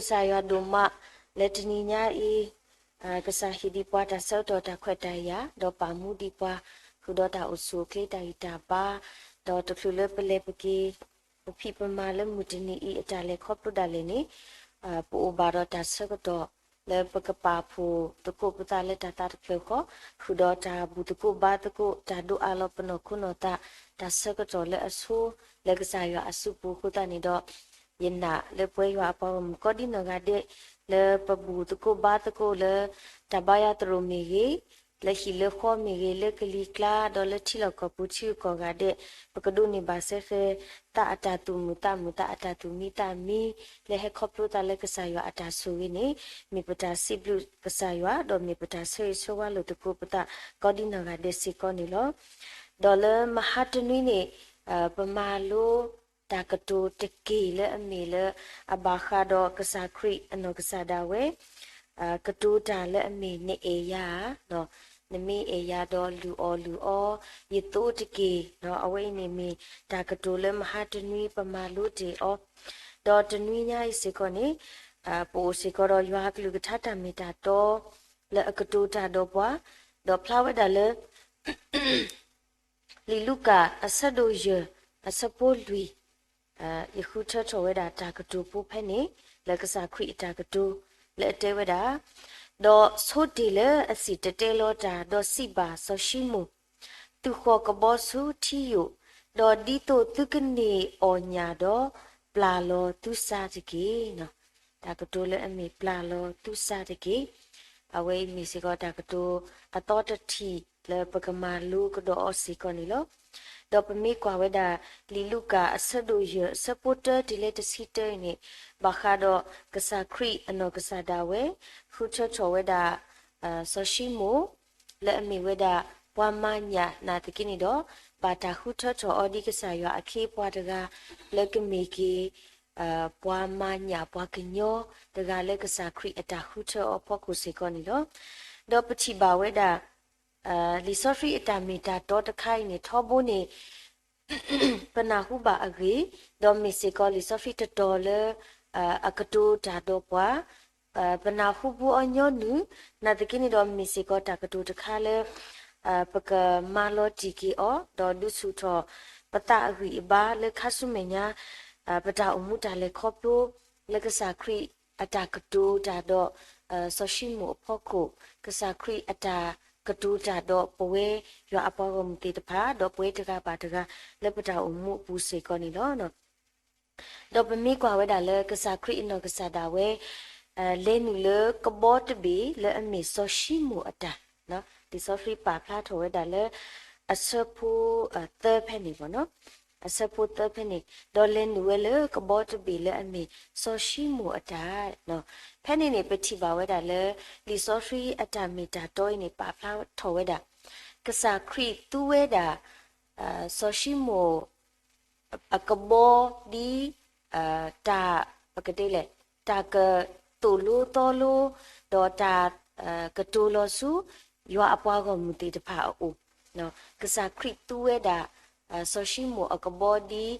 ကစၢ်ယွၤဒိၣ်မး လၢတနံၤညါအံၤ, ကစၢ်ဟ့ၣ်ဒံးပှၤတၢ်ဆၢကတီၢ်တၢ်ခွဲးတၢ်ယာ်, ဒီးပာ်မူဒံးပှၤ ဃုာ်ဒီးတၢ်အိၣ်ဆူၣ်အိၣ်ချ့တၢ်ဂံၢ်တၢ်ဘါ, ဒီးတချုးလၢပလဲၤပက့ၤ ပဖံးပမၤလၢမုၢ်တနံၤအံၤအတၢ်လဲၤခီဖျိဒၣ်လဲာ်န့ၣ်, ပအိၣ်ဘၣ်ဒီးတၢ်ဆၢကတီၢ် လၢပကပာ်ဖှိၣ်သကိးပသးလၢတၢ်သးတဖျၢၣ်ဃီ, ဃုာ်ဒီးတၢ်ဘူၣ်သကိးဘါသကိး တၢ်ဒိးအးလီၤပနီၢ်ခိနီၢ်သး, တၢ်ဆၢကတီၢ်လၢအဆိ လၢကစၢ်ယွၤအစုပူၤအဃိသတးန့ၣ်ဒီး, ယနာ်လၢပဝဲယွၤအပှၤဂီၢ်မုၢ်ကိးဒံနီၢ်ဂၤဒဲး လၢပဘူၣ်သကိးဘါသကိးလၢ တၢ်ဘါယွၤသရိာ်မ့ၢ်ဂ့ၤ, လၢဟံၣ်လၢဃီမ့ၢ်ဂ့ၤ, လၢကလံၤကျါ ဒီးလၢထံလီၢ်ကီၢ်ပူၤထံဂုၤကီၢ်ဂၤဒဲး, ပကဒိးန့ၢ်ဘၣ်စ့ၢ်ကီး သးအတၢ်သူၣ်မုာ်သးမုာ် သးအတၢ်သူၣ်မံသးမံ လၢဟဲခီဖျိသးလၢကစၢ်ယွၤအတၢ်ဆိၣ်ဂ့ၤန့ၣ်, မ့ၢ်ပတၢ်စံးဘျုးကစၢ်ယွၤ ဒီးမ့ၢ်ပတၢ်ဆၢဂ့ၤဆၢဝါလိာ်သကိးပသး ကိးဒံနီၢ်ဂၤဒဲးစ့ၢ်ကီးန့ၣ်လီၤ. ဒီးလၢမဟါတနွံန့ၣ်, ပမၤလိ တၢ်ကတိၤတက့ၢ်လၢအမ့ၢ်လၢ အဘၣ်ဃးဒီးကစၢ်ခရံာ်အနီၢ်ကစၢ်ဒၣ်ဝဲ, ကတိၤတၢ်လၢအမ့ၢ်နအဲၣ်ယၤဧါ, နမ့ၢ်အဲၣ်ယၤဒီးလုၢ်အီၣ်လုၢ်အီ ယသိတက့ၢ်, အဝဲအံၤန့ၣ်မ့ၢ်တၢ်ကတိၤလၢမဟါတနွံပမၤလိတ့ၢ်အီၤ, ဒီးတနွံညါအံၤစ့ၢ်ကီးန့ၣ်, ပအိၣ်စ့ၢ်ကီးဒီးယွၤအကလုၢ်ကထါတၢ်မ့ၢ်တၢ်တီ လၢအကတိၤတၢ်ဒီးပှၤ, ဒီးဖျါဝဲဒၣ်လၢ လံာ်လူၤကၣ်အဆၢဒိၣ်ယဲၢ် အဆၢဖိလွံၢ်, ယဃုထၢထီၣ်ဝဲဒၣ်တၢ်ကတိၤဖိဖဲန့ၣ် လၢကစၢ်ခရံာ်အတၢ်ကတိၤ လၢအတဲဝဲဒၣ်, ဒီးဆိတ့ၢ်လၢအစံၣ်တဲၤတဲလီၤတၢ် ဒီးစံးဘၣ်စီၤၡံမိၣ်, သူၣ်ဃီၣ်ကဘီဆူထံယိာ်, ဒီးဒ်သိးသုကန့ၢ်အီၣ်ညၣ်ဒီး ပျၢ်လီၤသုစၢ်တက့ၢ်. တၢ်ကတိၤလၢအမ့ၢ်ပျၢ်လီၤသုစၢ်တက့ၢ်, အဝဲအံၤမ့ၢ်စ့ၢ်ကီးတၢ်ကတိၤအသီတထံၣ်လၢပကမၤလိကဒီးအီၤစ့ၢ်ကီးန့ၣ်လီၤ. ဒီးပမ့ၢ်ကွၢ်ဝဲဒၣ် လံာ်လူၤကၣ်အဆၢဒိၣ်ယဲၢ် အဆၢဖိတၢတုၤလၢတဆံတၢအံၤန့ၣ်, ဘၣ်ဃးဒီးကစၢ်ခရံာ်အနီၢ်ကစၢ်ဒၣ်ဝဲ ဃုထၢထီၣ်ဝဲဒၣ် စီၤၡံမိၣ် လၢအမ့ၢ်ဝဲဒၣ် ပှၤမၤညၣ်နာ်သက့န့ၣ်ဒီး, ဘၣ်တၢ်ဃုထၢထီၣ်အီၤဒ်ကစၢ်ယွၤအခ့အပှၤတဂၤ လၢကမ့ၢ်က့ၤ ပှၤမၤညၣ်ပှၤကညီတဂၤလၢကစၢ်ခရံာ်အတၢ်ဃုထၢအီၤအဖီခိၣ်စ့ၢ်ကီးန့ၣ်လီၤ. ဒီးပထံၣ်ဘၣ်ဝဲဒၣ် လံာ်စီဆှံအတၢ်မ့ၢ်တၢ်တီတခါအံၤန့ၣ် ထီဘိန့ၣ် ပနၢ်ဟူဘၣ်အဂ့ၢ်, ဒီးမ့ၢ်စ့ၢ်ကီးလံာ်စီဆှံတတီၤလၢ အကတိၤတၢ်ဒီးပှၤ, ပနၢ်ဟူဘူးအီၤညီနုၢ်, နာ်သက့န့ၣ်ဒီးမ့ၢ်စ့ၢ်ကီးတၢ်ကတိၤတခါလၢ ပကမၤလီၤတံၢ်က့ၤအီၤ, ဒီးဒုးဆူၣ်ထီၣ်ပသးအဂံၢ်အဘါလၢခါဆူမဲာ်ညါ ပတၢ်အိၣ်မူတၢ်လဲၤခီဖျိ လၢကစၢ်ခရံာ်အတၢ်ကတိၤတၢ်ဒီး စီၤၡံမိၣ်အဖီခိၣ်, ကစၢ်ခရံာ်အတၢ်ကတိၤတၢ်ဒီးပဝဲယွၤအပှၤဂီၢ်မုၢ်သ့ၣ်တဖၣ် ဒီးပဝဲတဂၤဘၣ်တဂၤ လၢပတၢ်အိၣ်မူအပူၤစ့ၢ်ကီးန့ၣ်လီၤ. ဒီးပမ့ၢ်ကွၢ်ဝဲဒၣ်လၢကစၢ်ခရံာ်အနီၢ်ကစၢ်ဒၣ်ဝဲ လဲၤနုာ်လၢကဘီတဘ့ၣ်လၢအမ့ၢ်စီၤၡံမိၣ်အတၢ်, လံာ်စီဆှံပာ်ဖျါထီၣ်ဝဲဒၣ်လၢ အဆၢဖိ သၢဖဲန့ၣ်, အဆၢဖိသၢဖဲန့ၣ်, ဒီးလဲၤနုာ်ဝဲလၢကဘီတဘ့ၣ်လၢအမ့ၢ်စီၤၡံမိၣ်အတၢ်, ဖဲန့ၣ်န့ၣ် ပထံၣ်ဘၣ်ဝဲဒၣ်လၢ လံာ်စီဆှံအတၢ်မ့ၢ်တၢ်တီအံၤန့ၣ် ပာ်ဖျါထီၣ်ဝဲဒၣ် ကစၢ်ခရံာ်သူဝဲဒၣ် စီၤၡံမိၣ် အကဘီဒ် တၢ် ပကတဲလဲၣ် တၢ်ကသိၣ်လိသီလိ ဒီးတၢ်ကတိၤလီၤဆူ ယွၤအပှၤဂီၢ်မုၢ်သ့ၣ်တဖၣ်အအိၣ်, ကစၢ်ခရံာ်သူဝဲဒၣ် စီၤၡံမိၣ်အကဘီဒ်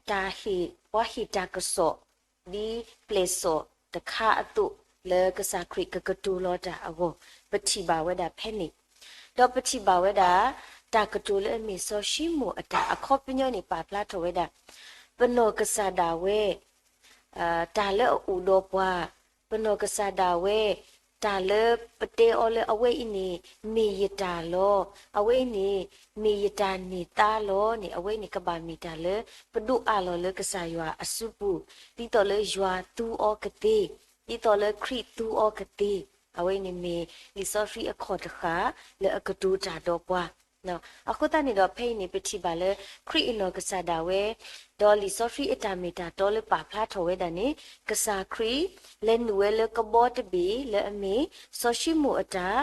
တၢ်ဟ့ၣ် ပှၤဟ့ၣ်တၢ်ကစီၣ် ဒ်ပျဲၢ်စီၣ်တခါအသိး လၢကစၢ်ခရံာ်ကကတိၤလီၤတၢ်အဂီၢ် ပထံၣ်ဘၣ်ဝဲဒၣ်ဖဲန့ၣ်, ဒီးပထံၣ်ဘၣ်ဝဲဒၣ် တၢ်ကတိၤလၢအမ့ၢ်စီၤၡံမိၣ်အတၢ်အခီပညီန့ၣ် ပာ်ဖျါထီၣ်ဝဲဒၣ် ပနီၢ်ကစၢ်ဒၣ်ဝဲ တၢ်လၢအအိၣ်ဒီးပှၤ, ပနီၢ်ကစၢ်ဒၣ်ဝဲ တၢ်လၢပတဲအီၤလၢအဝဲအံၤန့ၣ် မ့ၢ်ယတၢ်လီၤ, အဝဲအံၤန့ၣ် မ့ၢ်ယတၢ်န့ၢ်သါလီၤန့ၣ် အဝဲအံၤန့ၣ်ကဘၣ်မ့ၢ်တၢ်လၢ ပဒိးအးလီၤလၢကစၢ်ယွၤအစုပူၤ, ဒ်သိးလၢယွၤသူအီၤကသ့, ဒ်သိးလၢခရံာ်သူအီၤကသ့, အဝဲအံၤန့ၣ်မ့ၢ်လံာ်စီဆှံအခီၣ်တဃၣ်လၢအကတိၤတၢ်ဒီးပှၤ အဃိသတးန့ၣ်ဒီး ဖဲအံၤန့ၣ် ပထံၣ်ဘၣ်လၢ ခရံာ်အနီၢ်ကစၢ်ဒၣ်ဝဲ, ဒီးလံာ်စီဆှံအတၢ်မ့ၢ်တၢ်တီလၢပာ်ဖျါထီၣ်ဝဲဒၣ်န့ၣ် ကစၢ်ခရံာ် လဲၤနုာ်ဝဲလၢကဘီတဘ့ၣ်လၢအမ့ၢ် စီၤၡံမိၣ်အတၢ်,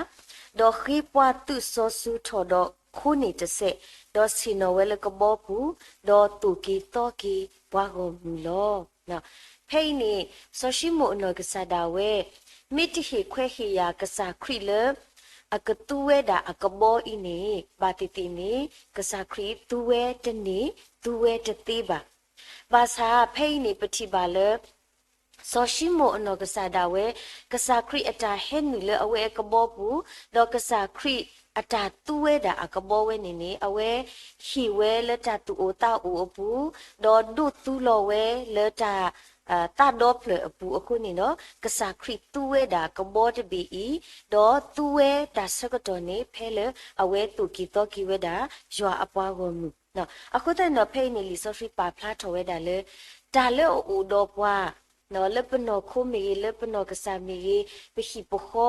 ဒီးဃ့ပှၤသုးစီၤစုၤထီၣ်ဒီးခိန့ၢ်တစဲး, ဒီးဆ့ၣ်နီၤဝဲလၢကဘီပူၤ, ဒီးသိၣ်က့ၤသီက့ၤပှၤဂီၢ်မုၢ်လီၤ. ဖဲအံၤန့ၣ် စီၤၡံမိၣ်အနီၢ်ကစၢ်ဒၣ်ဝဲ မ့ၢ်တဟ့ၣ်ခွဲးဟ့ၣ်ယာ်ကစၢ်ခရံာ်လၢ အကသူဝဲဒၣ်အကဘီအံၤန့ၣ် ဘၣ်သ့ၣ်သ့ၣ်န့ၣ် ကစၢ်ခရံာ်သူဝဲတန့ၢ် သူဝဲတသ့ဘၣ်. ဘၣ်ဆၣ်ဖဲအံၤန့ၣ် ပထံၣ်ဘၣ်လၢ စီၤၡံမိၣ်အနီၢ်ကစၢ်ဒၣ်ဝဲ ကစၢ်ခရံာ်အတၢ်ဟဲနုာ်လၢအဝဲအကဘီပူၤ, ဒီးကစၢ်ခရံာ်အတၢ်သူဝဲဒၣ်အကဘီဝဲန့ၣ်န့ၣ် အဝဲဟ့ၣ်ဝဲလၢတၢ်သူၣ်အိၣ်သးအိၣ်အပူၤ, ဒီးဒိးသူလီၤဝဲလၢတၢ် သးဒီဖျၢၣ်အပူၤအဃိန့ၣ်ဒီး ကစၢ်ခရံာ်သူဝဲဒၣ်ကဘီတဘ့ၣ်အံၤ, ဒီးသူဝဲတၢ်ဆၢကတီၢ်န့ၣ် ဖဲလၢအဝဲသူၣ်က့ၤသီက့ၤဝဲဒၣ် ယွၤအပှၤဂီၢ်မုၢ်. အဃိသတးန့ၣ်ဒီး ဖဲအံၤန့ၣ် လံာ်စီဆှံပာ်ဖျါထီၣ်ဝဲဒၣ်လၢ တၢ်လၢအအိၣ်ဒီးပှၤ လၢပနီၢ်ခိမ့ၢ်ဂ့ၤ, လၢပနီၢ်ကစၢ်မ့ၢ်ဂ့ၤ, ပဟံၣ်ပဃီ,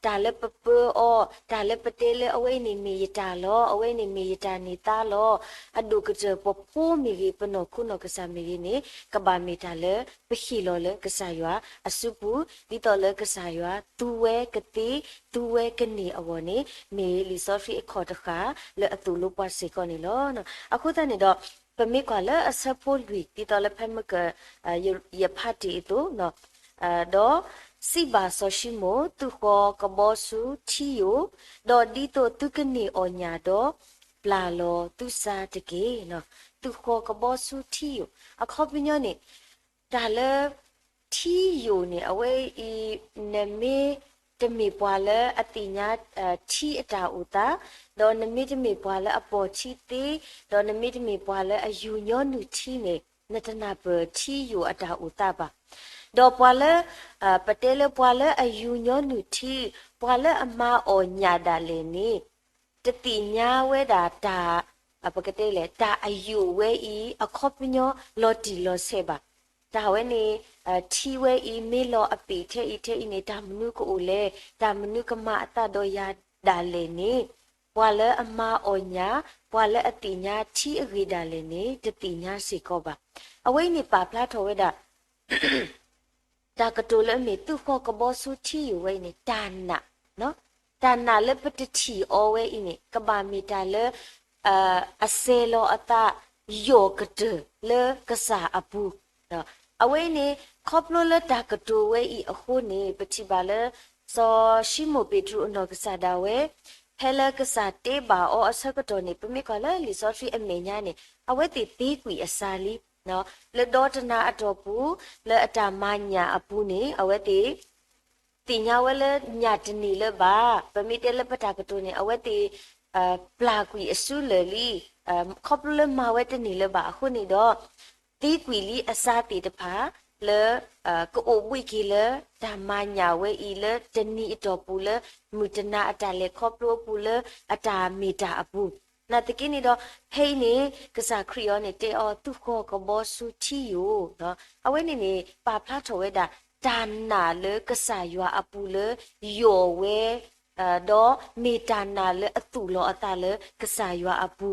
တၢ်လၢပပၢအီၤ, တၢ်လၢပတဲလၢအဝဲအံၤန့ၣ်မ့ၢ်ယတၢ်လီၤ, အဝဲအံၤန့ၣ်မ့ၢ်ယတၢ်န့ၢ်သါလီၤ, အဒိၣ်ကတၢၢ်ပဖိမ့ၢ်ဂ့ၤ, ပနီၢ်ခိနီၢ်ကစၢ်မ့ၢ်ဂ့ၤန့ၣ် ကဘၣ်မ့ၢ်တၢ်လၢပဟ့ၣ်လီၤလၢကစၢ်ယွၤအစုပူၤ, ဒ်သိးလၢကစၢ်ယွၤသူဝဲကသ့, သူဝဲကန့ၢ်အဂီၢ်န့ၣ် မ့ၢ်လံာ်စီဆှံအခီၣ်တဃၣ်လၢအသိၣ်လိပှၤစ့ၢ်ကီးန့ၣ်လီၤ. အဃိသတးန့ၣ်ဒီး ပမ့ၢ်ကွၢ်လၢအဆၢဖိလွံၢ် ဒ်သိးလၢဖဲမုၢ်က ယဖးတ့ၢ်အသိး, ဒီးစံးဘၣ်စီၤၡံမိၣ်, သုဃီၤကဘီဆူထံယိာ်, ဒီးဒ်သိးသုကန့ၢ်အီၣ်ညၣ်ဒီး ပျၢ်လီၤသုစၢ်တက့ၢ်. သုဃီၤကဘီဆူထံယိာ်, အခီပညီန့ၣ် တၢ်လၢ ထံယိာ်န့ၣ် အဝဲအံၤ နမ့ၢ်တမ့ၢ်ပှၤလၢအသ့ၣ်ညါထံအတၢ်အိၣ်သး, ဒီးနမ့ၢ်တမ့ၢ်ပှၤလၢအပိာ်ထံသ့, ဒီးနမ့ၢ်တမ့ၢ်ပှၤလၢအယူၢ်ညီနုၢ်ထံန့ၣ် နတနၢ်ပၢၢ်ထံယိာ်အတၢ်အိၣ်သးဘၣ်. ဒီးပှၤလၢ ပတဲလၢပှၤလၢအယူၢ်ညီနုၢ်ထံ, ပှၤလၢအမၤအီၣ်ညၣ်ဒၣ်လဲာ်န့ၣ် တသ့ၣ်ညါဝဲဒၣ်တၢ် ပကတဲလဲၣ် တၢ်အယိာ်ဝဲအံၤ အခီပညီလီၤတံၢ်လီၤဆဲးဘၣ်. တၢ်ဝဲန့ၣ် ထံဝဲအံၤ မ့ၢ်လီၤအပ့ၢ်ထဲအံၤထဲအံၤန့ၣ် တၢ်မနုၤကအိၣ်လဲၣ်, တၢ်မနုၤကမၤအသးဒီးယၤဒၣ်လဲာ်န့ၣ် ပှၤလၢအမၤအီၣ်ညၣ်, ပှၤလၢအသ့ၣ်ညါထံအဂ့ၢ်ဒၣ်လဲာ်န့ၣ် တသ့ၣ်ညါစ့ၢ်ကီးဘၣ်. အဝဲအံၤန့ၣ်ပာ်ဖျါထီၣ်ဝဲဒၣ် တၢ်ကတိၤလၢအမ့ၢ်သုဃီၤကဘီဆူထံယိာ်ဝဲအံၤန့ၣ် တၢ်နာ်, တၢ်နာ်လၢပတထံၣ်အီၤဝဲအံၤန့ၣ် ကဘၣ်မ့ၢ်တၢ်လၢ အစဲၤလီၤအသး ယိာ်ကတၢၢ်လၢကစၢ်အပူၤ. အဝဲအံၤန့ၣ် ခီဖျိလၢတၢ်ကတိၤဝဲအံၤအဃိန့ၣ် ပထံၣ်ဘၣ်လၢ စီၤၡံမိၣ်ပ့းတရူးအနီၢ်ကစၢ်ဒၣ်ဝဲ ဖဲလၢကစၢ်တဲဘၣ်အီၤအဆၢကတီၢ်န့ၣ် ပမ့ၢ်ကွၢ်လၢလံာ်စီဆှံအမဲာ်ညါန့ၣ် အဝဲသ့ၣ်သ့ကွံာ်အစၢ်လံ လၢဒီတနၤအတီၢ်ပူၤ လၢအတၢ်မၤညၣ်အပူၤန့ၣ် အဝဲသ့ၣ် သ့ၣ်ညါဝဲလၢညၣ်တန့ၢ်လၢၤဘၣ်. ပမ့ၢ်တဲလၢပတၢ်ကတိၤန့ၣ် အဝဲသ့ၣ် ပျၢ်ကွံာ်အစုလၢာ်လံ. ခီဖျိလၢမၤဝဲတန့ၢ်လၢၤဘၣ်အဃိန့ၣ်ဒီး သ့ကွံာ်လံအစၢ်သ့ၣ်တဖၣ် လၢ ကအိၣ်ဘှံးက့ၤလၢတၢ်မၤညၣ်ဝဲအံၤ လၢတနံၤအတီၢ်ပူၤ လၢမုၢ်တနၤအတၢ်လဲၤခီဖျိအပူၤ လၢအတၢ်မ့ၢ်တၢ်အပူၤ နာ်သက့န့ၣ်ဒီး ဖဲအံၤန့ၣ် ကစၢ်ခရံာ်အံၤန့ၣ် တဲအီၤ သုဃီၤကဘီဆူထံယိာ်. အဝဲန့ၣ်န့ၣ် ပာ်ဖျါထီၣ်ဝဲဒၣ် တၢ်နာ်လၢကစၢ်ယွၤအပူၤလၢ ယိာ်ဝဲ ဒီးမ့ၢ်တၢ်နာ်လၢအသူၣ်လီၤအသးလၢကစၢ်ယွၤအပူ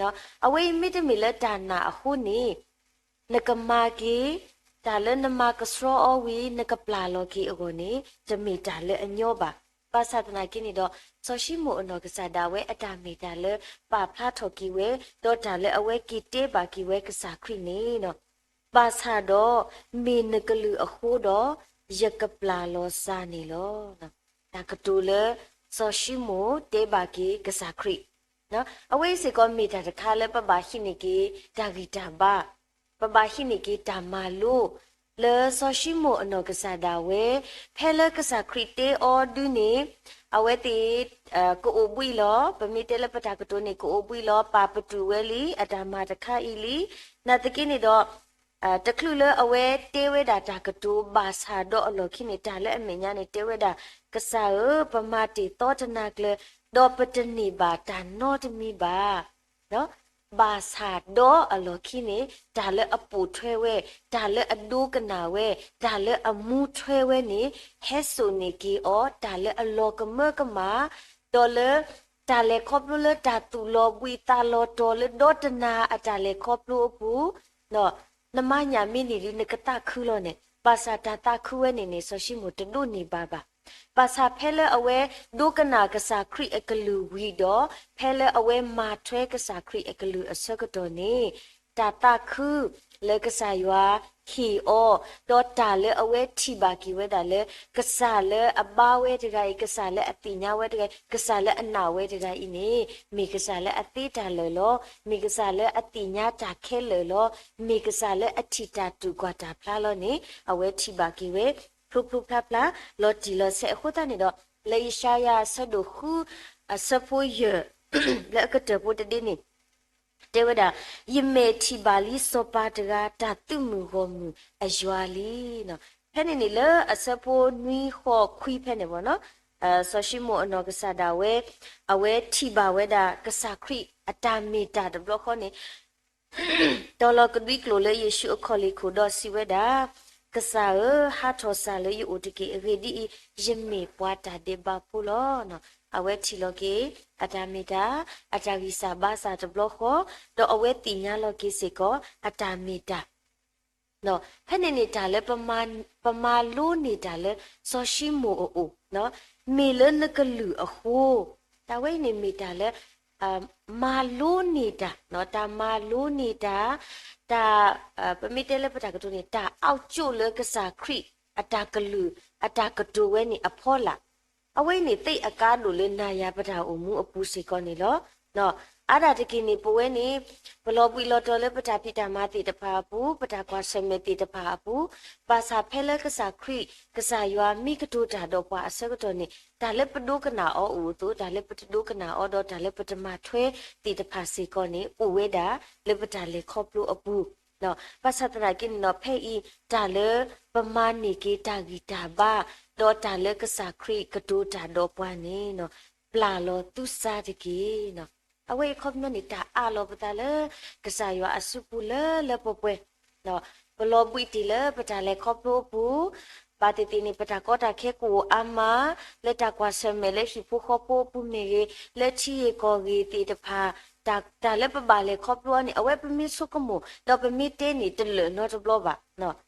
ၤ. အဝဲအံၤမ့တမ့ၢ်လၢတၢ်နာ်အဃိန့ၣ် နကမၤက့ၤ တၢ်လၢနမၤကဆှီအီၤဝံၤ နကပျၢ်လီၤက့ၤအဂီၢ်န့ၣ် တမ့ၢ်တၢ်လၢအညီဘၣ်. ဘၣ်ဆၣ်သနာ်က့န့ၣ်ဒီး စီၤၡံမိၣ်အနီၢ်ကစၢ်ဒၣ်ဝဲအတၢ်မ့ၢ်တၢ်လၢပာ်ဖျါထီၣ်က့ၤဝဲ ဒီးတၢ်လၢအဝဲက့ၤတဲဘၣ်က့ၤဝဲကစၢ်ခရံာ်န့ၣ် ဘၣ်ဆၣ်ဒီး မ့ၢ်နကလုၢ်အဃိဒီး ယကပျၢ်လီၤစၢ်န့ၣ်လီၤ. တၢ်ကတိၤလၢ စီၤၡံမိၣ်တဲဘၣ်က့ၤကစၢ်ခရံာ် အဝဲအံၤစ့ၢ်ကီးမ့ၢ်တၢ်တခါလၢပဘၣ်ဟံးန့ၢ်က့ၤတၢ်ဂံၢ်တၢ်ဘါ, ပဘၣ်ဟံးန့ၢ်က့ၤတၢ်မၤလိ လၢစီၤၡံမိၣ်အနီၢ်ကစၢ်ဒၣ်ဝဲ ဖဲလၢကစၢ်ခရံာ်တဲအီၤဒုန့ၣ် အဝဲသ့ၣ် ကအိၣ်ဘှံးလီၤ. ပမ့ၢ်တဲလၢပတၢ်ကတိၤန့ၣ် ကအိၣ်ဘှံးလီၤ ပာ်ပတုာ်ဝဲလံ အတၢ်မၤတခါအံၤလံ. နာ်သက့န့ၣ်ဒီး တချုးလၢအဝဲတဲဝဲဒၣ်တၢ်ကတိၤ ဘၣ်ဆၣ်ဒီးအလီၢ်ခံန့ၣ် တၢ်လၢအမဲာ်ညါန့ၣ် တဲဝဲဒၣ် ကစၢ်ဧၢ, ပမၤတ့ၢ်သီတနၤကျၢၤ ဒီးပတန့ၢ်ဘၣ်တၢ်နီတမံၤဘၣ်. ဘၣ်ဆၣ်ဒီးအလီၢ်ခံန့ၣ် တၢ်လၢအပိာ်ထွဲဝဲ, တၢ်လၢအဒိကနၣ်ဝဲ, တၢ်လၢအမူထွဲဝဲန့ၣ် ဟဲစိာ်န့ၢ်က့ၤအီၤ တၢ်လၢအလီၤကမၢကမၣ်, ဒီးလၢ တၢ်လဲၤခီဖျိလၢတၢ်သူၣ်လီၤဘှံးသးလီၤတီၤလၢဒီတနၤအတၢ်လဲၤခီဖျိအပူၤ နမၤညၣ်မ့ၢ်န့ၢ်လံ နကသးခုလီၤန့ၣ်, ဘၣ်ဆၣ်တၢ်သးခုဝဲန့ၣ်န့ၣ် စီၤၡံမိၣ်တဒိးန့ၢ်ဘၣ်ဘၣ်. ဘၣ်ဆၣ်ဖဲလၢအဝဲဒိကနၣ်ကစၢ်ခရံာ်အကလုၢ်ဝံၤဒီး ဖဲလၢအဝဲမၤထွဲကစၢ်ခရံာ်အကလုၢ်အဆၢကတီၢ်န့ၣ် တၢ်သးခု လၢကစၢ်ယွၤဟ့ၣ်အီၤ, ဒီးတၢ်လၢအဝဲထံၣ်ဘၣ်က့ၤဝဲဒၣ်လၢ ကစၢ်လၢအဘါဝဲတဂၤအံၤ, ကစၢ်လၢအသ့ၣ်ညါဝဲတဂၤအံၤ, ကစၢ်လၢအနာ်ဝဲတဂၤအံၤန့ၣ် မ့ၢ်ကစၢ်လၢအသ့တၢ်လၢာ်လီၤ. မ့ၢ်ကစၢ်လၢအသ့ၣ်ညါတၢ်ခဲလၢာ်လီၤ. မ့ၢ်ကစၢ်လၢအထံၣ်တၢ်တူၢ်ကွၢ်တၢ်ဖျါလီၤန့ၣ် အဝဲထံၣ်ဘၣ်က့ၤဝဲ ဖျိဖျိဖျါဖျါ လီၤတံၢ်လီၤဆဲးအဃိသတးန့ၣ်ဒီး လၢယၡါယၤအဆၢဒိၣ်ဃု အဆၢဖိယဲၢ် လၢအကတၢၢ်ဖိတဒ့န့ၣ် တဲဝဲဒၣ်, ယမဲာ်ထံၣ်ဘၣ်လံစီၤပၤတဂၤ တၢ်သုးမုၢ်ဂီၢ်မုၢ်အယွၤလံ. ဖဲန့ၣ်န့ၣ် လၢအဆၢဖိနွံဃိးခွံဖဲန့ၣ်ဘၣ်နီၤ, စီၤၡံမိၣ်အနီၢ်ကစၢ်ဒၣ်ဝဲ အဝဲထံၣ်ဘၣ်ဝဲဒၣ်ကစၢ်ခရံာ်အတၢ်မ့ၢ်တၢ်တဘျီဃီန့ၣ် တီၤလီၤကဒွံကျိာ်လၢယ့ၣ်ၡူးအခီၣ်လ့ၣ်ခိၣ်ဒီးစံးဝဲဒၣ်, ကစၢ်ဧၢ, ဟးထီၣ်စၢ်လၢယအိၣ်တက့ၢ်. အဂ့ၢ်ဒ်အံၤ, ယမ့ၢ်ပှၤတၢ်ဒဲးဘးဖိလီၤ. အဝဲထံၣ်လီၤက့ၤ အတၢ်မ့ၢ်တၢ်, အတၢ်ဂံၢ်စၢ်ဘါစၢ်တဘျီဃီ, ဒီးအဝဲသ့ၣ်ညါလီၤက့ၤစ့ၢ်ကီး အတၢ်မ့ၢ်တၢ် ဖဲန့ၣ်န့ၣ် တၢ်လၢပမၤလိန့ၢ်တၢ်လၢစီၤၡံမိၣ်အအိၣ်, မ့ၢ်လၢနကလုၢ်အဃိ, တၢ်ဝဲအံၤန့ၣ်မ့ၢ်တၢ်လၢ မၤလိန့ၢ်တၢ်, တၢ်မၤလိန့ၢ်တၢ်, တၢ် ပမ့ၢ်တဲလၢပတၢ်ကတိၤန့ၣ် တၢ်အီၣ်ကၠိၣ်လၢကစၢ်ခရံာ်အတၢ်ကလုၢ် အတၢ်ကတိၤဝဲန့ၣ်အဖီလာ် အဝဲအံၤန့ၣ် သ့ၣ်အကါဒိၣ်လၢနၤယၤပတၢ်အိၣ်မူအပူၤစ့ၢ်ကီးန့ၣ်လီၤ. အါဒၣ်တက့ၢ်န့ၣ် ပဝဲန့ၣ် ပလီၤဘှံးလီၤတီၤလၢပတၢ်ဖံးတၢ်မၤသ့ၣ်တဖၣ်အပူၤ, ပတၢ်ကွၢ်ဆၢၣ်မဲာ်သ့ၣ်တဖၣ်အပူၤ, ဘၣ်ဆၣ်ဖဲလၢကစၢ်ခရံာ် ကစၢ်ယွၤမ့ၢ်ကတိၤတၢ်ဒီးပှၤအဆၢကတီၢ်န့ၣ် တၢ်လၢပဒိကနၣ်အီၤအိၣ်အသိး တၢ်လၢပတဒိကနၣ်အီၤဒီး တၢ်လၢပတမၤထွဲသ့ၣ်တဖၣ်စ့ၢ်ကီးန့ၣ် အိၣ်ဝဲဒၣ်လၢပတၢ်လဲၤခီဖျိအပူၤ ဘၣ်ဆၣ်သနာ်က့န့ၣ်ဒီး ဖဲအံၤ တၢ်လၢပမၤန့ၢ်က့ၤတၢ်ဂံၢ်တၢ်ဘါ, ဒီးတၢ်လၢကစၢ်ခရံာ်ကတိၤတၢ်ဒီးပှၤန့ၣ် ပျၢ်လီၤသူစါတက့ၢ်. အဝဲအံၤခီပညီန့ၣ် တၢ်အးလီၤပသးလၢ ကစၢ်ယွၤအစုပူၤလၢလၢပှဲၤပှဲၤ ပလီၤဘှံးတ့ၢ်လၢပတၢ်လဲၤခီဖျိအပူၤ, ဘၣ်သ့ၣ်သ့ၣ်န့ၣ် ပတၢ်ကီတၢ်ခဲကအိၣ်အါမး, လၢတၢ်ကွၢ်ဆၢၣ်မဲာ်လၢဟံၣ်ဖိဃီဖိအပူၤမ့ၢ်ဂ့ၤ, လၢထံဂ့ၢ်ကီၢ်ဂ့ၢ်သ့ၣ်တဖၣ်, တၢ် တၢ်လၢပဘၣ်လဲၤခီဖျိအီၤန့ၣ် အဝဲပမ့ၢ်ဆိကမိၣ် ဒီးပမ့ၢ်တဲန့ၣ် တလၢာ်နီတဘျီဘၣ်,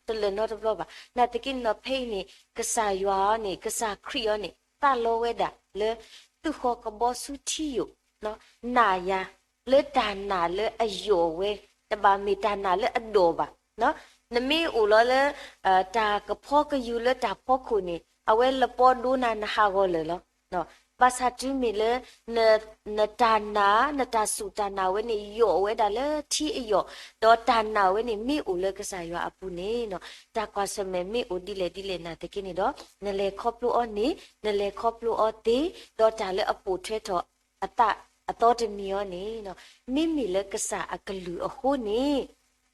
တလၢာ်နီတဘျီဘၣ်. နာ်သက့န့ၣ်ဒီး ဖဲအံၤန့ၣ် ကစၢ်ယွၤအီၤန့ၣ် ကစၢ်ခရံာ်အီၤန့ၣ် သးလီဝဲဒၣ်လၢ သုးဃီကဘီဆူထံယိာ် နာ်ယၤ လၢတၢ်နာ်လၢအယိာ်ဝဲ, တဘၣ်မ့ၢ်တၢ်နာ်လၢအဒိၣ်ဘၣ်. နမ့ၢ်အိၣ်လီၤလၢ တၢ်ကဖီကယူၤလၢတၢ်ဖီခိၣ်န့ၣ် အဝဲလပီဒိနၤနဟးဂီၤလၢာ်လီၤ. ဘၣ်ဆၣ်တုၤမ့ၢ်လၢ နတၢ်နာ် နတၢ်စူၢ်တၢ်နာ်ဝဲန့ၣ် ယိာ်ဝဲဒၣ်လၢထံအယိာ်, ဒီးတၢ်နာ်ဝဲန့ၣ် မ့ၢ်အိၣ်လၢကစၢ်ယွၤအပူၤန့ၣ် တၢ်ကွၢ်ဆၢၣ်မဲာ်မ့ၢ်အိၣ်ဒ်လဲၣ်ဒ်လဲၣ်နာ်သက့န့ၣ်ဒီး နလဲၤခီဖျိအီၤန့ၣ် နလဲၤခီဖျိအီၤသ့, ဒီးတၢ်လၢအပိာ်ထွဲထီၣ်အသးအသီတမံၤအီၤန့ၣ် မ့မ့ၢ်လၢကစၢ်အကလုၢ်အဃိန့ၣ်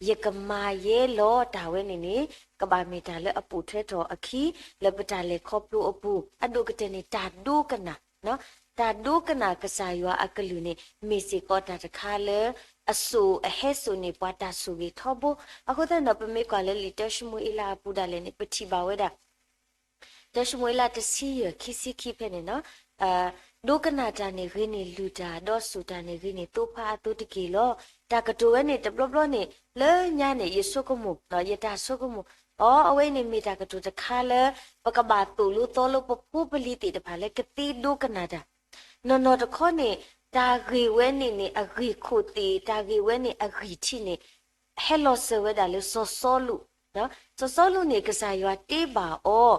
ယကမၤယဲလီၤတၢ်ဝဲန့ၣ်န့ၣ် ကဘၣ်မ့ၢ်တၢ်လၢအပိာ်ထွဲထီၣ်အခံ လၢပတၢ်လဲၤခီဖျိအပူၤ, အဒိၣ်ကတၢၢ်န့ၣ် တၢ်ဒိကနၣ်, တၢ်ဒိကနၣ်ကစၢ်ယွၤအကလုၢ်န့ၣ် မ့ၢ်စ့ၢ်ကီးတၢ်တခါလၢ အစိၣ်အဟဲစိာ်န့ၢ်ပှၤတၢ်ဆိၣ်ဂ့ၤထီဘိ. အဃိသတးဒီး ပမ့ၢ်ကွၢ်လၢလံာ်တၢၡမူၤအ့လးအပူၤဒၣ်လဲာ်န့ၣ် ပထံၣ်ဘၣ်ဝဲဒၣ် တၢၡမူၤအ့လးတဆံယဲၢ် ခံဆံခံဖဲန့ၣ်နီၤ, ဒိကနၣ်တၢ်န့ၣ်ဂ့ၤန့ၢ်လုၢ်တၢ်, ဒီးစိာ်တၢ်န့ၣ်ဂ့ၤန့ၢ်သိဖါအသိတက့ၢ်လီၤ. တၢ်ကတိၤဝဲန့ၣ်တဘျီဘျီန့ၣ် လၢညါန့ၣ် ယဆိကမိၣ်, ယတၢ်ဆိကမိၣ်, အီ အဝဲအံၤန့ၣ်မ့ၢ်တၢ်ကတိၤတခါလၢ ပကဘၣ်သိၣ်လိသီလိပဖိပလံၤသ့ၣ်တဖၣ်လၢကသ့ဒိကနၣ်တၢ် နီၢ်နီၢ်တခီန့ၣ် တၢ်ဂ့ၢ်ဝဲန့ၣ်န့ၣ် အဂ့ၢ်ခိၣ်သ့ၣ်, တၢ်ဂ့ၢ်ဝဲန့ၣ်အဂံၢ်ထံးန့ၣ် ဟဲလီၤစၢၤဝဲဒၣ်လၢစီၤစီလူး, စီၤစီလူးန့ၣ် ကစၢ်ယွၤတ့ဘၣ်အီၤ,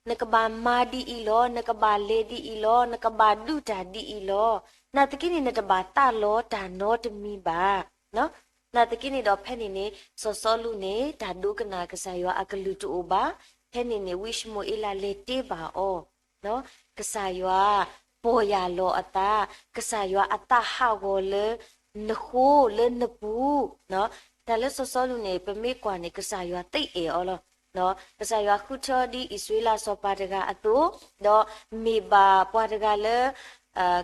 နကဘၣ်မၤဒ်အံၤလီၤ, နကဘၣ်လဲၤဒ်အံၤလီၤ, နကဘၣ်ဒုးတၢ်ဒ်အံၤလီၤ. နာ်သက့န့ၣ် နတဘၣ်သးလီတၢ်နီတမံၤဘၣ်. နာ်သက့န့ၣ်ဒီးဖဲန့ၣ်န့ၣ် စီၤစီလူးန့ၣ် တၢ်ဒိကနၣ်ကစၢ်ယွၤအကလုၢ်တအိၣ်ဘၣ်. ဖဲန့ၣ်န့ၣ် ဝံၡမူၤအ့လးလဲၤတ့ဘၣ်အီၤ ကစၢ်ယွၤ ပီၢ်ယၢ်လီၤအသး, ကစၢ်ယွၤအသးဟးဂီၤလၢနဃိလၢနပူၤ, တၢ်လၢစီၤစီလူးန့ၣ် ပမ့ၢ်ကွၢ်န့ၣ် ကစၢ်ယွၤသ့အဲၣ်အီၤလီၤ. ကစၢ်ယွၤဃုထၢဒ်အံၣ်စရ့လးစီၤပၤတဂၤအသိး, ဒီးမ့ၢ်ဘၣ်ပှၤတဂၤလၢ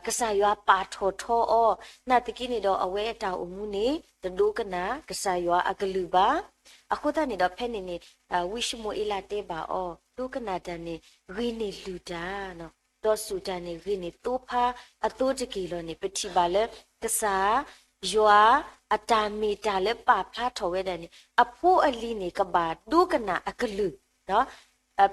ကစၢ်ယွၤပာ်ထီၣ်ထီအီၤ, နာ်သက့န့ၣ်ဒီးအဝဲအတၢ်အိၣ်မူန့ၣ် တဒိကနၣ်ကစၢ်ယွၤအကလုၢ်ဘၣ်. အဃိသတးန့ၣ်ဒီးဖဲန့ၣ်န့ၣ် ဝံၡမူၤအ့လးတဲဘၣ်အီၤ, ဒိကနၣ်တၢ်န့ၣ် ဂ့ၤန့ၢ်လုၢ်တၢ်, ဒီးစိာ်တၢ်န့ၣ် ဂ့ၤန့ၢ်သိဖါအသိတက့ၢ်လီၤန့ၣ် ပထံၣ်ဘၣ်လၢ ကစၢ်ယွၤအတၢ်မ့ၢ်တၢ်လၢပာ်ဖျါထီၣ်ဝဲဒၣ်န့ၣ် အဖိအလံၤန့ၣ် ကဘၣ်ဒိကနၣ်အကလုၢ်,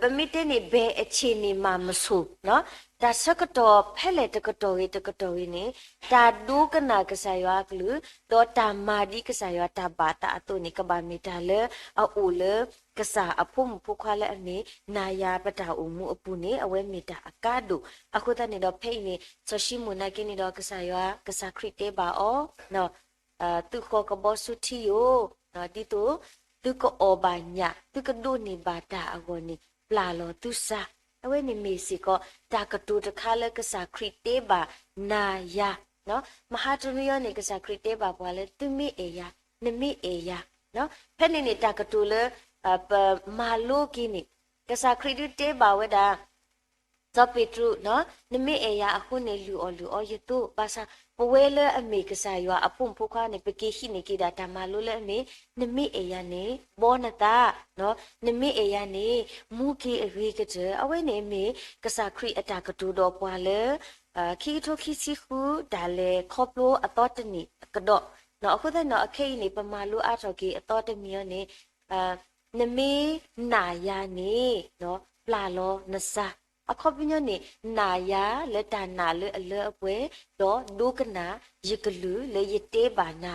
ပမ့ၢ်တဲန့ၣ် ဘယ်အခြေအနေမှာမဆို တၢ်ဆၢကတီၢ်ဖဲလဲၣ်တကတီၢ်ဂ့ၤတကတီၢ်ဂ့ၤန့ၣ် တၢ်ဒိကနၣ်ကစၢ်ယွၤအကလုၢ် ဒီးတၢ်မၤဒ်ကစၢ်ယွၤတၢ်ဘၣ်သးအသိးန့ၣ် ကဘၣ်မ့ၢ်တၢ်လၢအအိၣ်လၢ ကစၢ်အဖိမုၣ်ဖိခွါလၢအမ့ၢ်နၤယၤပတၢ်အိၣ်မူအပူၤန့ၣ် အဝဲမ့ၢ်တၢ်အကါဒိၣ်. အဃိသတးန့ၣ်ဒီး ဖဲအံၤန့ၣ် စီၤၡံမိၣ်နာ်က့န့ၣ်ဒီး ကစၢ်ယွၤ ကစၢ်ခရံာ်တဲဘၣ်အီၤ သုဃီၤကဘီဆူထံယိာ်, ဒ်သိး သုကအီၣ်ဘၣ်ညၣ် သုကဒိးန့ၢ်ဘၣ်တၢ်အဂီၢ်န့ၣ် ပျၢ်လီၤသုစၢ်. အဝဲန့ၣ်မ့ၢ်စ့ၢ်ကီး တၢ်ကတိၤတခါလၢကစၢ်ခရံာ်တဲဘၣ်နၤယၤ. မဟါတနွံအံၤန့ၣ် ကစၢ်ခရံာ်တဲဘၣ်ပှၤလၢ သုမ့ၢ်အဲၣ်ယၤ, နမ့ၢ်အဲၣ်ယၤ. ဖဲန့ၣ်န့ၣ် တၢ်ကတိၤလၢ ပမၤလိက့ၤန့ၣ် ကစၢ်ခရံာ်ဒုးတဲဘၣ်ဝဲဒၣ် စီၤပ့းတရူး, နမ့ၢ်အဲၣ်ယၤအဃိန့ၣ် လုၢ်အီၣ်လုၢ်အီယသိ, ဘၣ်ဆၣ် ပဝဲလၢအမ့ၢ်ကစၢ်ယွၤအဖိမုၣ်ဖိခွါန့ၣ် ပက့ၤဟံးန့ၢ်က့ၤဒၣ်တၢ်မၤလိလၢအမ့ၢ် နမ့ၢ်အဲၣ်ယၤန့ၣ် ဘီနသး, နမ့ၢ်အဲၣ်ယၤန့ၣ် မူက့ၤအဂ့ၤကတၢၢ်. အဝဲန့ၣ်မ့ၢ်ကစၢ်ခရံာ်အတၢ်ကတိၤဒီးပှၤလၢ ခံကထိခံဆံဃု တၢ်လဲၤခီဖျိအသီတနံၣ်အကဒီး, အဃိသတးန့ၣ်ဒီး အခဲအံၤန့ၣ် ပမၤလိအါထီၣ်က့ၤအသီတမံၤအံၤန့ၣ် နမ့ၢ်နာ်ယၤန့ၣ် ပျၢ်လီၤနစၢ်. အခီပညီန့ၣ် နာ်ယၤလၢတၢ်နာ်လၢအလၢအပှဲၤ, ဒီးဒိကနၣ်ယကလုၢ်လၢယတဲဘၣ်န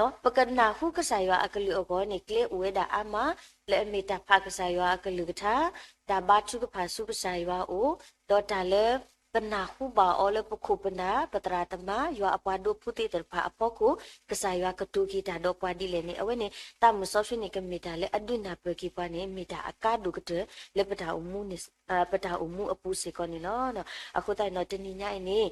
ၤ. ပကနၢ်ဟူကစၢ်ယွၤအကလုၢ်အဂီၢ်န့ၣ် ကျဲအိၣ်ဝဲဒၣ်အါမး လၢအမ့ၢ်တၢ်ဖးကစၢ်ယွၤအကလုၢ်ကထါ, တၢ်ဘါထုကဖၣ်ဆူကစၢ်ယွၤအအိၣ်, ဒီးတၢ်လၢ ပနၢ်ဟူဘၣ်အီၤလၢပခိၣ်ပနၢ် ပသရၣ်သမါ ယွၤအပှၤဒိးဖုသ့ၣ်တဖၣ်အဖီခိၣ် ကစၢ်ယွၤကတိၤက့ၤတၢ်ဒီးပှၤဒ်လဲၣ်န့ၣ် အဝဲန့ၣ် သးမုၢ်စီဆှံန့ၣ် ကမ့ၢ်တၢ်လၢအဒုးနၢ်ပၢၢ်က့ၤပှၤန့ၣ် မ့ၢ်တၢ်အကါဒိၣ်ကတၢၢ်လၢပတၢ်အိၣ်မူန့ၣ် ပတၢ်အိၣ်မူအပူၤစ့ၢ်ကီးန့ၣ်လီၤ. အဃိသတးန့ၣ်ဒီး တနံၤညါအံၤန့ၣ်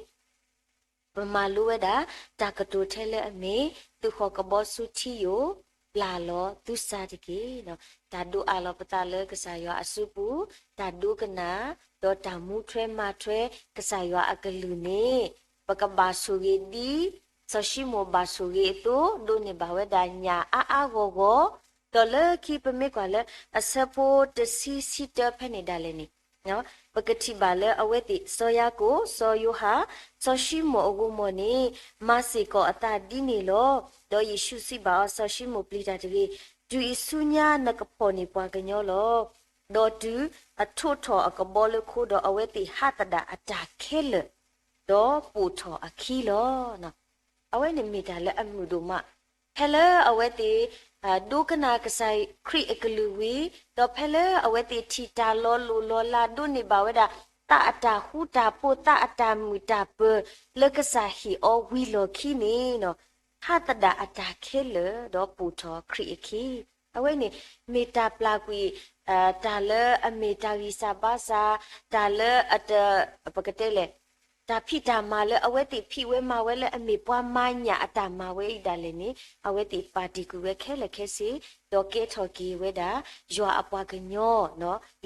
ပမၤလိဝဲဒၣ် တၢ်ကတိၤထဲလၢအမ့ၢ် သုဃီၤကဘီဆူထံယိာ် ပျၢ်လီၤသုစၢ်တက့ၢ်. တၢ်ဒိးအးလီၤပသးလၢကစၢ်ယွၤအစုပူၤ, တၢ်ဒိကနၣ်, ဒီးတၢ်မူထွဲမၤထွဲကစၢ်ယွၤအကလုၢ်န့ၣ် ပကဘၣ်ဆိၣ်ဂ့ၤဒ် စီၤၡံမိၣ်ဘၣ်ဆိၣ်ဂ့ၤအသိး ဒိးန့ၢ်ဘၣ်ဝဲဒၣ်ညၣ်အါအါဂီၢ်ဂီၢ်, ဒီးလၢခံပမ့ၢ်ကွၢ်လၢအဆၢဖိတဆံဆံတၢဖဲန့ၣ်ဒၣ်လဲာ်န့ၣ် ပကထံၣ်ဘၣ်လၢအဝဲသ့ၣ် စီၤယၤကိာ်, စီၤယိၤဟၣ်, စီၤၡံမိၣ်အဂိၢ်မီၢ်န့ၣ် မၤစ့ၢ်ကီးအသးဒ်န့ၣ်လီၤ. ဒီးယ့ၣ်ၡူးစံးဘၣ်အီၤ, စီၤၡံမိၣ်ပျံၤတၢ်တဂ့ၤ, တုၤအံၤဆူညါနကဖီၣ်န့ၢ်ပှၤကညီလီၤ. ဒီးတုၤအထိးထီၣ်အကဘီလၢခိ ဒီးအဝဲသ့ၣ်ဟးသဒၣ်အတၢ်ခဲလၢာ်, ဒီးပိာ်ထီၣ်အခံလီၤ. အဝဲန့ၣ်မ့ၢ်တၢ်လၢအမုာ်ဒိၣ်မး ဖဲလၢအဝဲသ့ၣ် ဒိကနၣ်ကစၢ်ခရံာ်အကလုၢ်ဝံၤ, ဒီးဖဲလၢအဝဲသ့ၣ်ထံၣ်တၢ်လီၤလိၢ်လီၤလး ဒိးန့ၢ်ဘၣ်ဝဲဒၣ် သးအတၢ်ဃူတၢ်ဖိး သးအတၢ်မုာ်တၢ်ပၢၤ လၢကစၢ်ဟ့ၣ်အီၤဝံၤလီၢ်ခံန့ၣ် ဟးသဒၣ်အတၢ်ခဲလၢာ် ဒီးပိာ်ထီၣ်ခရံာ်အခံ. အဝဲန့ၣ် မ့ၢ်တၢ်ပျၢ်ကွံာ် တၢ်လၢအမ့ၢ်တၢ်ဂံၢ်စၢ်ဘါစၢ်, တၢ်လၢအတ ပကတဲလဲၣ် တၢ်ဖံးတၢ်မၤလၢအဝဲသ့ၣ်ဖံးဝဲမၤဝဲလၢအမ့ၢ်ပှၤမၤညၣ်အတၢ်မၤဝဲအံၤဒၣ်လဲာ်န့ၣ် အဝဲသ့ၣ်ပာ်တ့ၢ်ကွံာ်ဝဲခဲလၢာ်ခဲဆ့, ဒီးကဲထီၣ်က့ၤဝဲဒၣ် ယွၤအပှၤကညီ,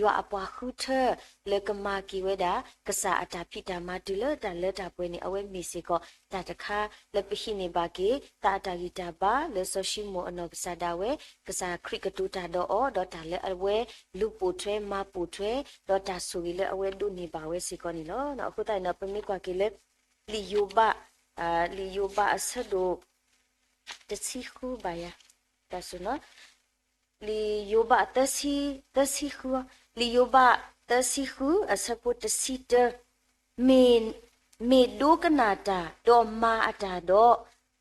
ယွၤအပှၤဃုထၢ လၢကမၤက့ၤဝဲဒၣ် ကစၢ်အတၢ်ဖံးတၢ်မၤတုၤလၢတၢ်လၢတၢ်ပှဲၤန့ၣ် အဝဲမ့ၢ်စ့ၢ်ကီး တၢ်တခါလၢပဟံးန့ၢ်ဘၣ်က့ၤ သးအတၢ်ဂံၢ်တၢ်ဘါလၢစီၤၡံမိၣ်အနီၢ်ကစၢ်ဒၣ်ဝဲ, ကစၢ်ခရံာ်ကတိၤတၢ်ဒီးအီၤ ဒီးတၢ်လၢအဝဲလူၤပိာ်ထွဲမၤပိာ်ထွဲ ဒီးတၢ်ဆိၣ်ဂ့ၤလၢအဝဲဒိးန့ၢ်ဘၣ်ဝဲစ့ၢ်ကီးန့ၣ်လီၤ. အဃိသတးန့ၣ်ဒီး ပမ့ၢ်ကွၢ်က့ၤလၢ လံာ်ယိၤဘး, လံာ်ယိၤဘးအဆၢဒိၣ် တဆံဃုဘၣ်ယၤ, လံာ်ယိၤဘးသၢဆံ, သၢဆံဃု, လံာ်ယိၤဘးသၢဆံဃု အဆၢဖိတဆံတၢ, မ့ၢ်, မ့ၢ်ဒိကနၣ်တၢ် ဒီးမၤအတၢ်ဒီး,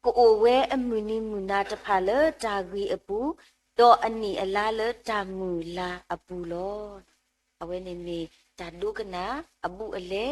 ကအိၣ်ဝဲအမုၢ်နံၤမုၢ်နၤတဖၣ်လၢတၢ်ဂ့ၤအပူၤ, ဒီးအနံၣ်အလါလၢတၢ်မုၢ်လၢ်အပူၤလီၤ. အဝဲန့ၣ်မ့ၢ်တၢ်ဒိကနၣ်အဘူးအလဲ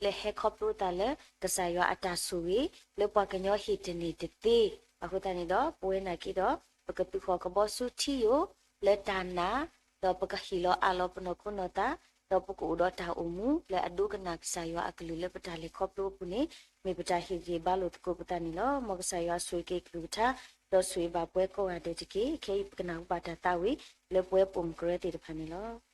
လၢဟဲခီဖျိသးလၢ ကစၢ်ယွၤအတၢ်ဆိၣ်ဂ့ၤ လၢပှၤကညီဟ့ၣ်တန့ၢ်တသ့. အဃိသတးန့ၣ်ဒီး ပဝဲနာ်က့ဒီး ပကသုးဃီၤကဘီဆူထံယိာ် လၢတၢ်နာ်, ဒီးပကဟ့ၣ်လီၤအးလီၤပနီၢ်ခိနီၢ်သး, ဒီးပကအိၣ်ဒီးတၢ်အိၣ်မူ လၢအဒိကနၣ်ကစၢ်ယွၤအကလုၢ်လၢပတၢ်လဲၤခီဖျိအပူၤန့ၣ် မ့ၢ်ပတၢ်ဟ့ၣ်ဂံၢ်ဘါလိာ်သကိးပသးန့ၣ်လီၤ. မ်ကစၢ်ယွၤဆိၣ်ဂ့ၤက့ၤအကလုၢ်ကထါ, ဒီးဆိၣ်ဂ့ၤဘၣ်ပှၤကိးဂၤဒဲးတက့ၢ်. ခဲအံၤပကနၢ်ဟူဘၣ်တၢ်သးဝံၣ် လၢပှၤပိာ်မုၣ်ကရၢသ့ၣ်တဖၣ်န့ၣ်လီၤ.